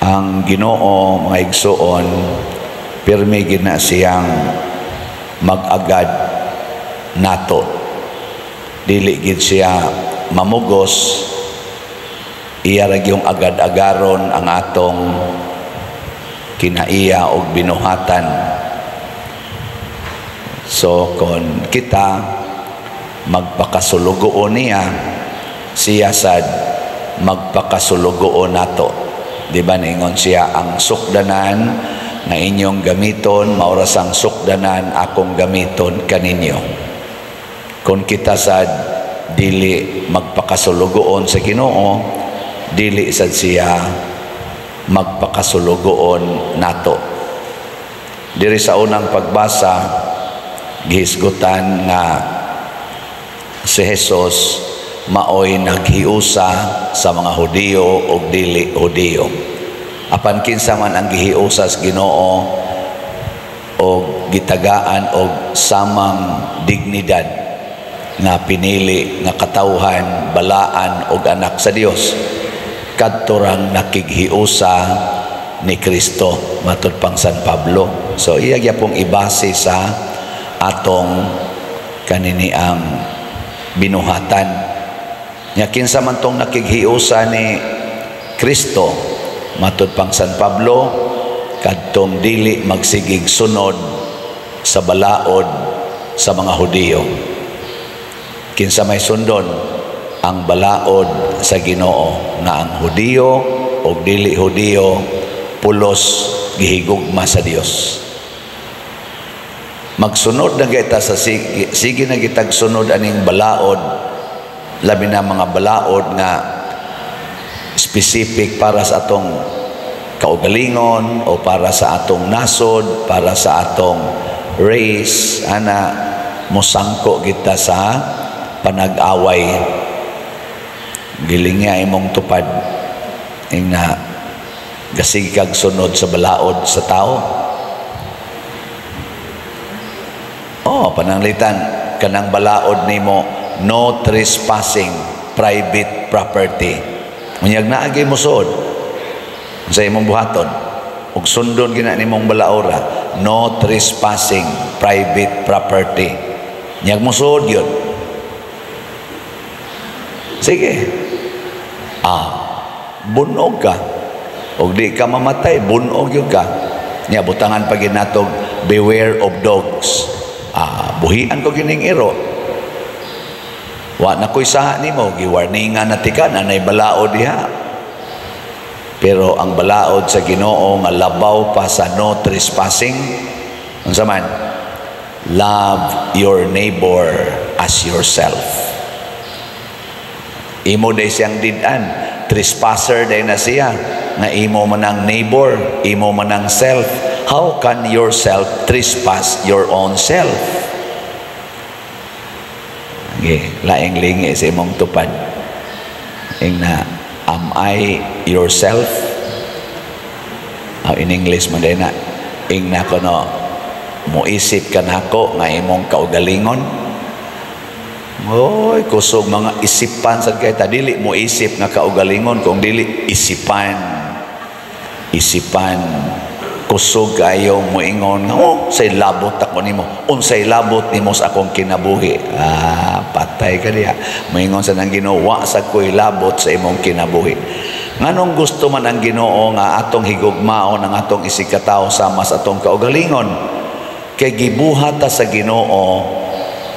Ang Ginoo, mga igsuon, pirmi gid na siyang mag-agad nato. Dili gid siya mamugos, iya ra gyung agad-agaron ang atong kinaiya og binuhatan. So kon kita magpakasulugoon niya, siya sad magpakasulugoon nato. Di ba ningon siya, "Ang sukdanan nga inyong gamiton mao ra sang sukdanan akong gamiton kaninyo"? Kung kita sad dili magpakasulugoon sa Ginoo, dili sad siya magpakasulugoon nato. Diri sa unang pagbasa, gihisgutan nga si Jesus maoy naghiusa sa mga Hudiyo ug dili Hudiyo. Apan kinsa man ang gihiusa sa Ginoo og gitagaan og samang dignidad nga pinili nga katawhan, balaan og anak sa Dios, kadto rang nakighiusa ni Kristo, matud pang San Pablo. So iya gyapong ibase sa atong kaniniang binuhatan. Nya kinsa man tong nakighiusa ni Kristo, matud pang San Pablo, kadtong dili magsigig sunod sa balaod sa mga Hudiyo. Kinsa may sundon? Ang balaod sa Ginoo nga ang Hudiyo o dili Hudiyo pulos gihigugma sa Dios. Magsunod na kita sa sige, sige na kitag sunod aning balaod, labi na mga balaod nga specific para sa atong kaugalingon o para sa atong nasod, para sa atong race, ana, musangko kita sa panag-away. Giling nga imong tupad ing na gasig kag sunod sa balaod sa tao. Oh, pananglitan kanang balaod nimo, no trespassing private property. Unyag naagi mo suod sa imong buhaton ug sundon gina nimong balaora, no trespassing private property. Nyag mo suod yun. Sige. Ah, bunog ka. Og di ka mamatay, bunog yun ka. Nya butangan pa ginatog beware of dogs. Ah, buhian ko gining iro. Wa na ko'y saha nimo, giwarningan na tika na nay balaod diha. Pero ang balaod sa Ginoo nga labaw pa sa no trespassing, unsa man? Love your neighbor as yourself. Imo day siyang didan, trespasser day na siya, nga imo man ang neighbor, imo man ang self. How can yourself trespass your own self? Okay, laing lingi sa imong tupad. Ing na, "Am I yourself?" Oh, in English man na. Ing na kono, moisip ka nako nga imong kaugalingon. Oy, kusog mga isipan sad kay ta, dili mo isip nga kaugalingon kung dili isipan. Isipan, kusog kayo moingon nga, "Oh, say labot ako nimo. Unsay labot nimo sa akong kinabuhi?" Ah, patay ka diha. Moingon sa nang Ginoo, "Wa sa ko'y labot sa imong kinabuhi." Nganong gusto man ang Ginoo nga atong higugmaon ang atong isigkatawo sama sa atong kaugalingon? Kay gibuhat ta sa Ginoo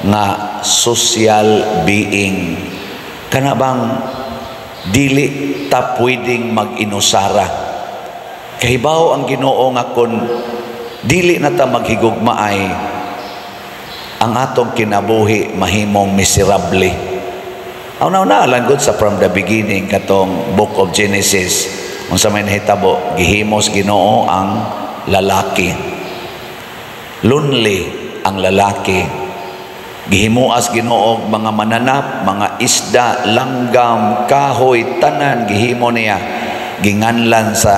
nga social being. Kana bang dili ta pwedeng mag-inusara. Kahibaw ang Ginoo nga kon dili na ta maghigugmaay, ang atong kinabuhi mahimong miserable. Aw na lang sa from the beginning, katong Book of Genesis, unsa may nahitabo? Gihimos Ginoo ang lalaki. Lonely ang lalaki. Gihimuas Ginoo mga mananap, mga isda, langgam, kahoy, tanan gihimo niya. Ginganlan sa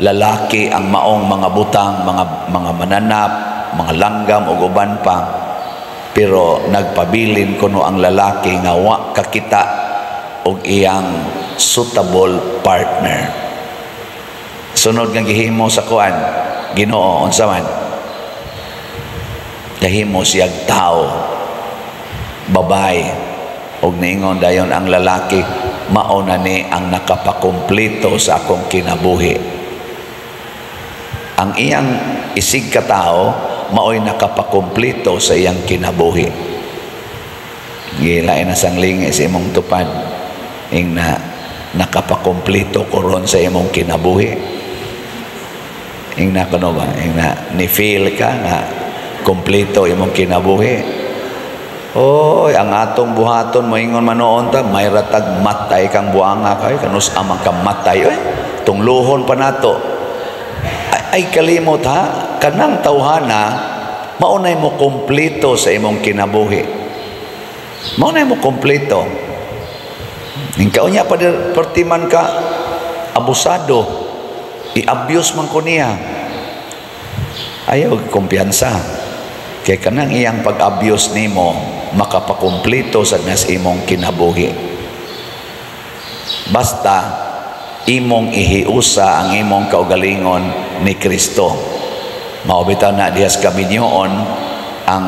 lalaki ang maong mga butang, mga mananap, mga langgam ug uban pa. Pero nagpabilin kuno ang lalaki nga wa kakita og iyang suitable partner. Sunod nga gihimo sa kuan, Ginoo, unsa man? Gahimo siyag tao, babae, ug niingon dayon ang lalaki, "Mao na ni ang nakapakumpleto sa akong kinabuhi." Ang iyang isig ka tao maoy nakapakumpleto sa iyang kinabuhi. Gilain na sang lingi sa imong tupad, ingna, "Nakapakumpleto ko ron sa imong kinabuhi." Ingna kuno ba? Ingna, ni feel ka nga kompleto imong kinabuhi? Oy, ang atong buhaton, moingon manoon ta, may ratag matay kang buanga kay kanus amang ka matay oy. Tungluhon pa nato. Ay, ay kalimot ha, kanang tawhana maunay mo kompleto sa imong kinabuhi. Maunay mo kompleto. Ning kaunya pa perti man ka abusado, i-abuse man ko niya. Ayaw kumpiyansa. Kay kanang iyang pag-abuse nimo makapakumpleto sa nas imong kinabuhi. Basta imong ihiusa ang imong kaugalingon ni Kristo. Mao bitaw na dihas kaminyoon, ang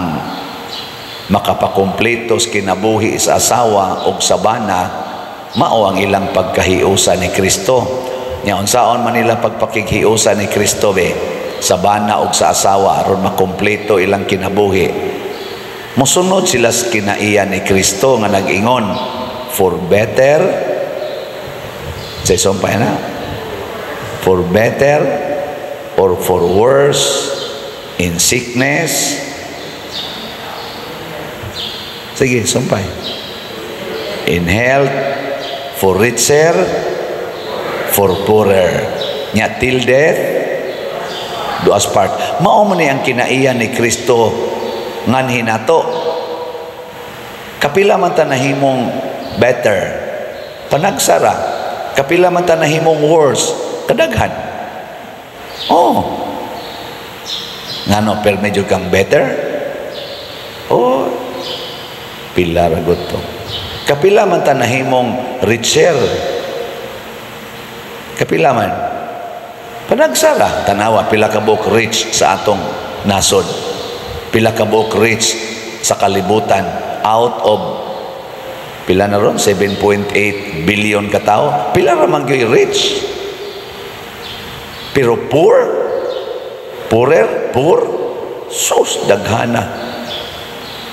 makapakumpleto sa kinabuhi sa asawa o sa bana mao ang ilang pagkahiusa ni Kristo. Nya unsaon man nila pagpakighiusa ni Kristo be sa bana o sa asawa aron makumpleto ilang kinabuhi? Mosunod sila sa kinaiya ni Kristo nga nag-ingon, "For better," sa sumpay na, "for better or for worse, in sickness," sige, sumpay, "in health, for richer, for poorer," nya, "till death do us part." Mao man ni ang kinaiya ni Kristo nganhi nato. Kapila man ta nahimong better? Panagsara. Kapila man ta nahimong worse? Kadaghan. Oh, ngano pero medyo kang better? Oh, pila ra gud to. Kapila man ta nahimong richer? Kapila man? Panagsara. Tanawa pila ka buok rich sa atong nasod, pila ka buok rich sa kalibutan. Out of pila na ron, 7.8 billion katao, pila ra man gyud rich? Pero poor, poorer, poor, sus, daghana.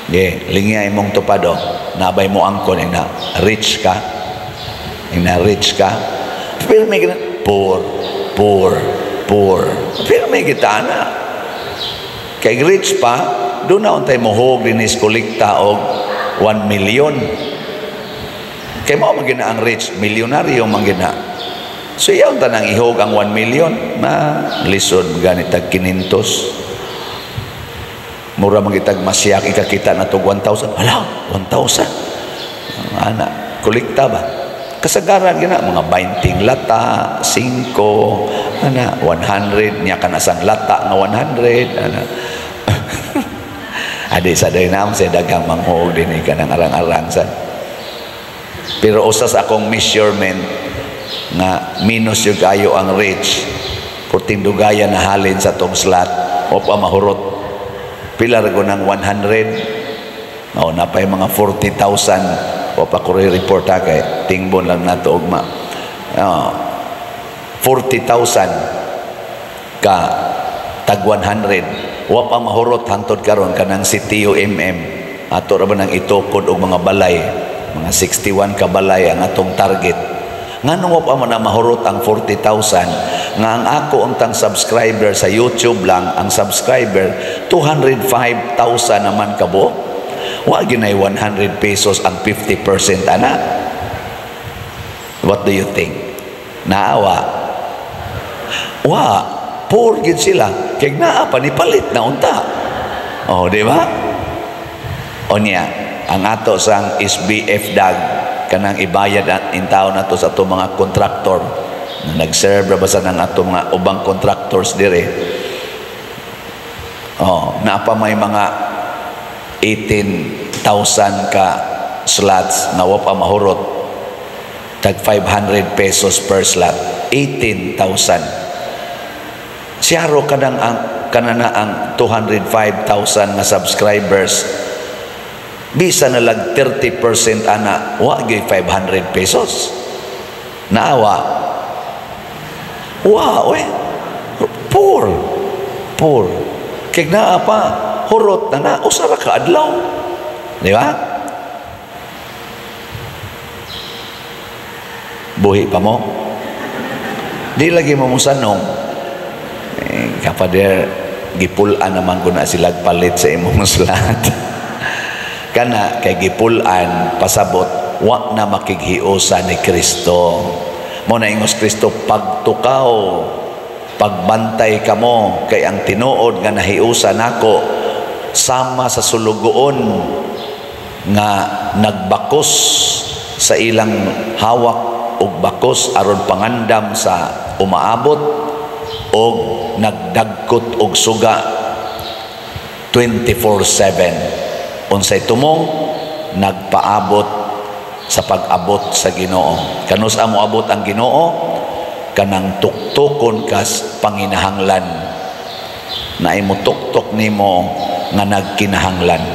Ye, lingya imong tupad oh. Nabay mo angkon na rich ka. Na rich ka. Pero may poor, poor, poor. Pero may kita na. Kay rich pa, doon na untay mohog dinis kolekta og 1 million. Kay mao man gina ang rich, milyonaryo man gina. So iyaw tanang ihog ang 1 million na lisod ganit tag kinintos. Mura man gitag masyak ikakita na tog 1,000. Hala, 1,000. Ana, kolekta ba? Kasagaran gina mga 20 lata, 5, ana, 100 nya kanasang lata nga 100, ana. Adi sa day nam sa daghang manghog dinhi kanang arang-arang sa. Pero usas akong measurement nga minus yung kayo ang rich, purting dugaya na halin sa tong slot o pa mahurot. Pila ra ng 100? Oh, napay mga 40,000 o pa ko report ha, kay tingbon lang nato ugma. Oh, 40,000 ka tag 100, wa pa mahurot hantod karon. Kanang si Tio MM, ato ra ba nang itukod og mga balay, mga 61 ka balay ang atong target. Nganong wa pa man na mahurot ang 40,000 nga ang ako untang subscriber sa YouTube lang, ang subscriber 205,000 naman kabo? Wa ginay 100 pesos ang 50% ana. What do you think? Naawa wa? Poor gid sila kay naa pa ni palit na unta. Oh, di ba? O niya ang ato sang SBF dag, kanang ibayad at intaw na to sa ato mga kontraktor na nag-serve ra ba sa ng ato mga ubang contractors dire. Oh, naa pa may mga 18,000 ka slots nga wa pa mahurot, tag 500 pesos per slot, 18,000. Siyaro kanang ang kanana ang 205,000 nga subscribers, bisa na lag 30% ana, wa gyud 500 pesos. Naawa wa we, poor poor kay naa pa, hurot na na usa ra ka adlaw, di ba? Buhi pa mo, di lagi mo musanong eh, kapader, gipulaan naman ko na sila palit sa imong slot. Kana kay gipulaan, pasabot wa na makighiusa ni Kristo. Mo na ingos Kristo, pagtukaw, pagbantay kamo, kay ang tinuod nga nahiusa nako sama sa sulugoon nga nagbakos sa ilang hawak og bakos aron pangandam sa umaabot og nagdagkot og suga 24/7. Unsay tumong? Nagpaabot sa pag-abot sa Ginoo. Kanus amo abot ang Ginoo? Kanang tuktukon kas panginahanglan na imo tuktok nimo nga nagkinahanglan.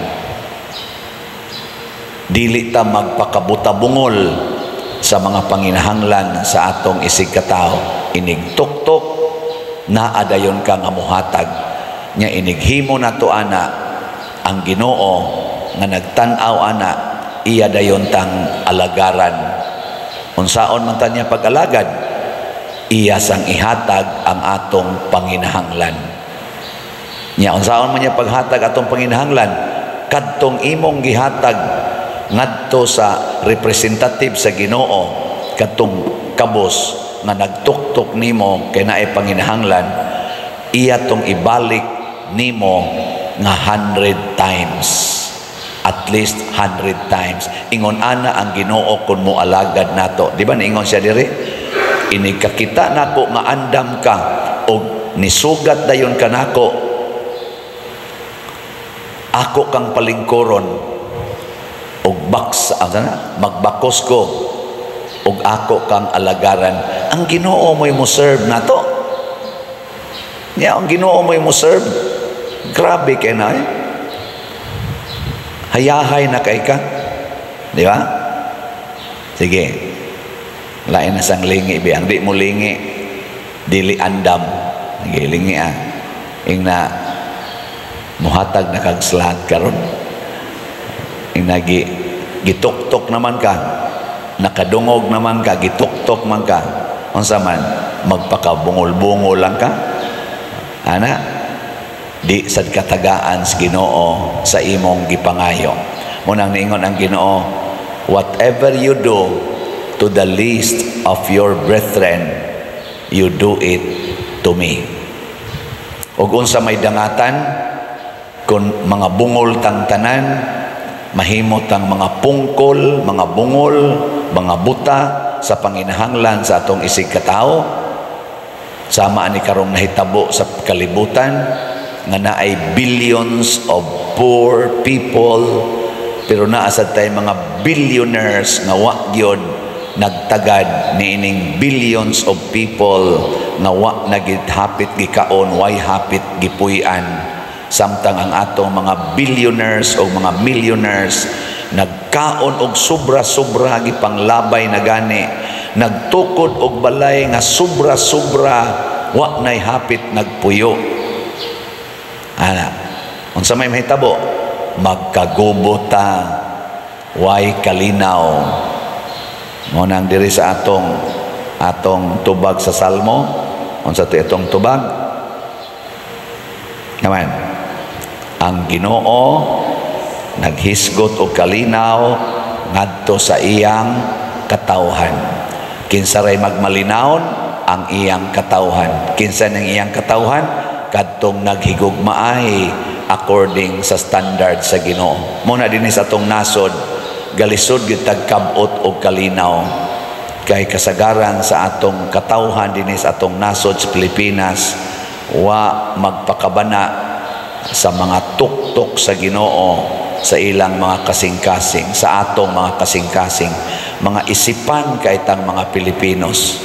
Dili ta magpakabutabungol sa mga panginahanglan sa atong isig katawo. Inig tuktok, naa dayon ka nga muhatag nya. Inighimo nato ana, ang Ginoo nga nagtan-aw ana, iya dayon tang alagaran. Unsaon man ta niya pag-alagad? Iya sang ihatag ang atong panginahanglan. Nya unsaon man niya paghatag atong panginahanglan? Kadtong imong gihatag ngadto sa representative sa Ginoo, kadtong kabos nga nagtuktok nimo kay naay panginahanglan, iya tong ibalik nimo nga 100 times, at least 100 times. Ingon ana ang Ginoo kun mo alagad nato, di ba? Niingon siya diri, inig kakita nako nga andam ka og nisugat dayon kanako, ako kang palingkuron og baks magbakos ko og ako kang alagaran. Ang Ginoo mo'y mo serve nato. Nya ang Ginoo mo'y mo serve. Grabe kay na eh. Hayahay na kay ka, di ba? Sige, lain na sang lingi bi. Ang di mo lingi, dili andam. Sige, lingi ah. Ingna muhatag na kag slot karon. Ingna gituktok naman ka, nakadungog naman ka, gituktok man ka, unsa man, magpakabungol-bungol lang ka ana, di sad katagaan sa Ginoo sa imong gipangayo. Munang niingon ang Ginoo, "Whatever you do to the least of your brethren, you do it to me." Ug unsa may dangatan kung mga bungol tang tanan, mahimot ang mga pungkol, mga bungol, mga buta sa panginahanglan sa atong isig katawo, sama ani karong nahitabo sa kalibutan nga naay billions of poor people, pero naa sad tay mga billionaires nga wa gyud nagtagad niining billions of people nga wa na hapit gikaon, way hapit gipuy-an, samtang ang atong mga billionaires o mga millionaires nagkaon og sobra-sobra, gipanglabay na gani, nagtukod og balay nga sobra-sobra, wa nay hapit nagpuyo ana. Unsa may mahitabo? Magkagubo ta, way kalinaw. Mo nang diri sa atong atong tubag sa Salmo, unsa to itong tubag naman? Ang Ginoo naghisgot og kalinaw ngadto sa iyang katawhan. Kinsa ray magmalinawon? Ang iyang katawhan. Kinsa nang iyang katawhan? Kadtong naghigugmaay according sa standard sa Ginoo. Mo na dinhi sa atong nasod, galisod gyud tagkab-ot og kalinaw, kay kasagaran sa atong katawhan dinhi sa atong nasod sa Pilipinas wa magpakabana sa mga tuktok sa Ginoo sa ilang mga kasing-kasing, sa atong mga kasing-kasing, mga isipan kay tang mga Pilipinos.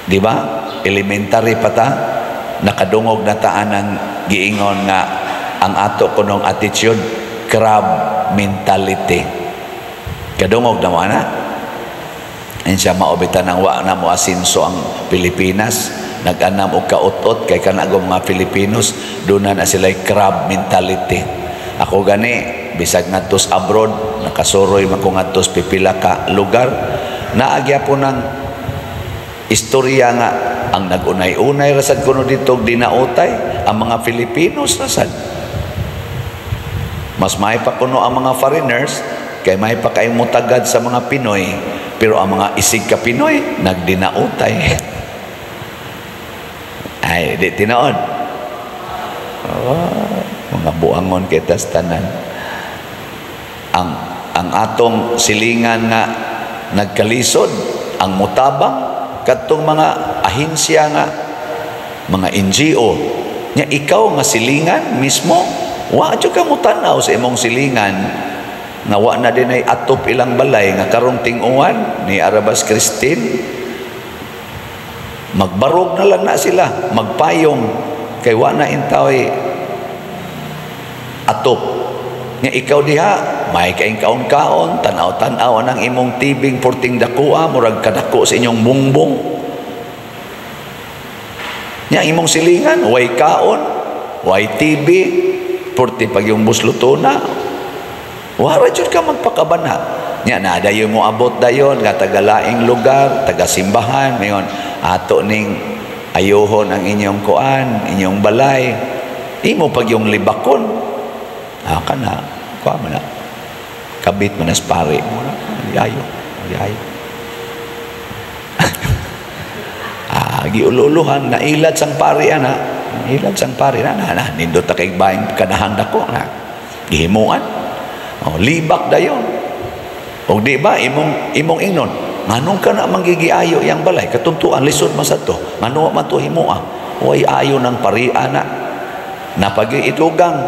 Di ba? Elementary pa ta, nakadungog na ta anang giingon nga ang ato kunong attitude, crab mentality. Kadungog na mo ana? Siya mao bitaw nang wa na mo asinso ang Pilipinas, nag-anam og kaut-ot, kay kanang mga Filipinos duna na sila crab mentality. Ako gani, bisag ngadtos abroad, nakasuroy man ko ngadtos pipila ka lugar, naa gyapon ng istorya nga ang nag-unay-unay rasad kuno dito dinautay ang mga Filipinos rasad. Mas may pa kuno ang mga foreigners kay may pa kay mutagad sa mga Pinoy, pero ang mga isig ka Pinoy nagdinautay. Ay, di tinuod? Oh, mga buangon kita tanan. Ang atong silingan nga nagkalisod ang mutabang, kadtong mga ahensya nga mga NGO nya. Ikaw nga silingan mismo, wa jud ka mutanaw sa imong silingan nga wa na din ay atop ilang balay nga karong ting-uwan ni Arabas Christine, magbarog na lang na sila, magpayong, kay wa na intaway atop. Nga ikaw diha may kaing kaon-kaon, tanaw-tanaw ang imong tibing porting dakoa, murag kadako sa inyong bungbong. Nya imong silingan way kaon, way TV, porti pag yung buslutona. Wara jud ka magpakabana. Nya na dayon mo abot dayon nga tagalaing lugar, taga simbahan, mayon ato ning ayuhon ang inyong kuan, inyong balay. Imo pag yung libakon. Ah, kana, kuan mo na. Kabit mo na sa pare mo na. Ayo, ayo. Ah, giululuhan, nailad sang pare ana. Nailad sang pare na, na, na nindot ta kay baing kanahang dako na. Gihimuan. Oh, libak dayon. O di ba imong ingnon, nganong ka na manggigiayo yang balay, katuntuan lisod man sa to. Ngano man to himoa? Way ayo ng pari ana. Napagi itugang.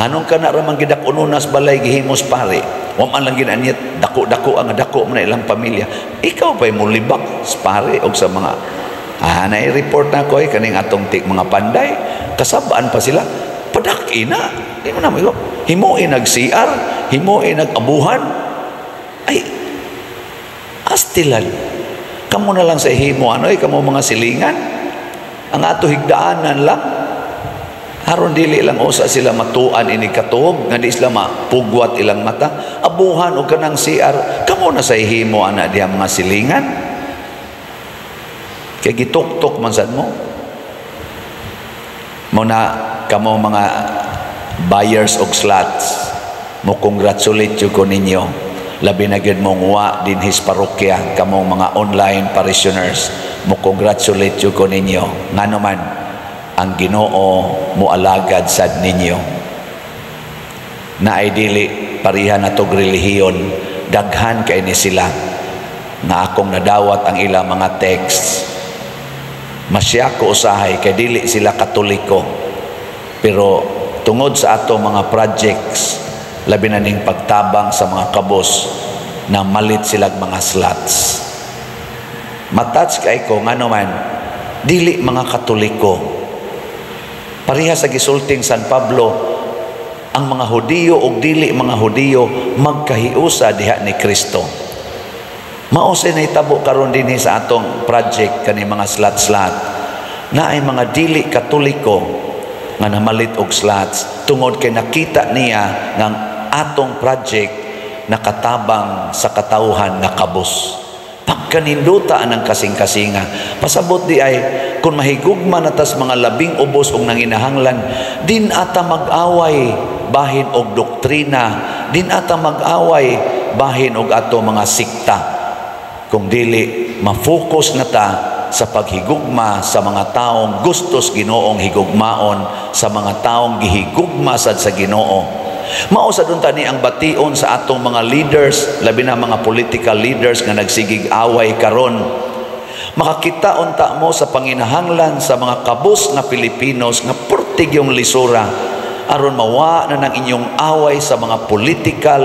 Nganong ka na ra man gidak-uno nas balay gihimos pare? Wa man lang gid niya dako-dako ang dako man na ilang pamilya. Ikaw pa'y mulibak sa pare og sa mga na report na ko eh, kaning atong tik mga panday, kasabaan pa sila padak-ina. Di mo na mo himuin nag CR, himuin nag abuhan. Ay, astilan kamo na lang sa himo ano eh, kamo mga silingan. Ang ato higdaanan lang aron dili lang usa sila matuan ini katuog nga di sila mapugwat ilang mata, abuhan og kanang CR. Kamo na sa himo ana diha, mga silingan, kay gituktok man sad mo. Mo na kamo mga buyers og slots, mo congratulate ko ninyo, labi na gyud mong wa dinhi sa parokya. Kamong mga online parishioners, mo congratulate ko ninyo, ngano man ang Ginoo moalagad sad ninyo na ay dili pareha na tog relihiyon. Daghan kay ni sila nga akong nadawat ang ilang mga texts. Masya ko usahay kay dili sila Katoliko, pero tungod sa ato mga projects, labi na ning pagtabang sa mga kabos, na malit silag mga slots. Matouch kay ko, ngano man dili mga Katoliko. Pareha sa gisulting San Pablo, ang mga Hudiyo ug dili mga Hudiyo magkahiusa diha ni Kristo. Mao say nahitabo karon dinhi sa atong project, kani mga slot-slot, na ay mga dili Katoliko nga namalit og slots tungod kay nakita niya nga ang atong project nakatabang sa katawhan nga kabus. Pagkaninduta ang kasing-kasinga. Pasabot di ay kung mahigugma na tas mga labing ubos og nanginahanglan, din ata mag-away bahin og doktrina, din ata mag-away bahin og ato mga sikta. Kung dili ma-focus na ta sa paghigugma sa mga taong gustos Ginoong higugmaon, sa mga taong gihigugma sad sa Ginoo. Mao sa unta ni ang bation sa atong mga leaders, labi na mga political leaders nga nagsigig away karon. Makakita unta mo sa panginahanglan sa mga kabus nga Pilipinos nga purtig yung lisura aron mawa na ng inyong away sa mga political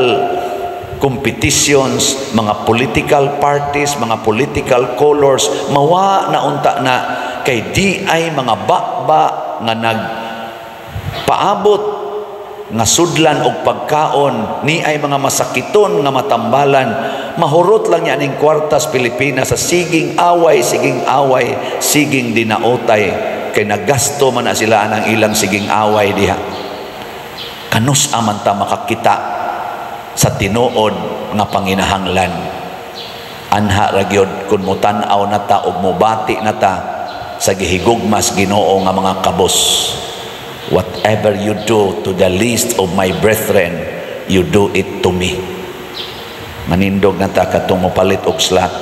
competitions, mga political parties, mga political colors, mawa na unta na. Kay diay mga baba nga nag paabot nga sudlan og pagkaon, niay mga masakiton nga matambalan. Mahurot lang niya ning kwartas Pilipinas sa siging away, siging away, siging dinaotay, kay nagasto man na sila anang ilang siging away diha. Kanus aman ta makakita sa tinuod nga panginahanglan? Anha ra gyud kun motan-aw na ta ug mobati na ta sa gihigugmas Ginoo nga mga kabos. "Whatever you do to the least of my brethren, you do it to me." Manindog na ta katong mopalit og slot.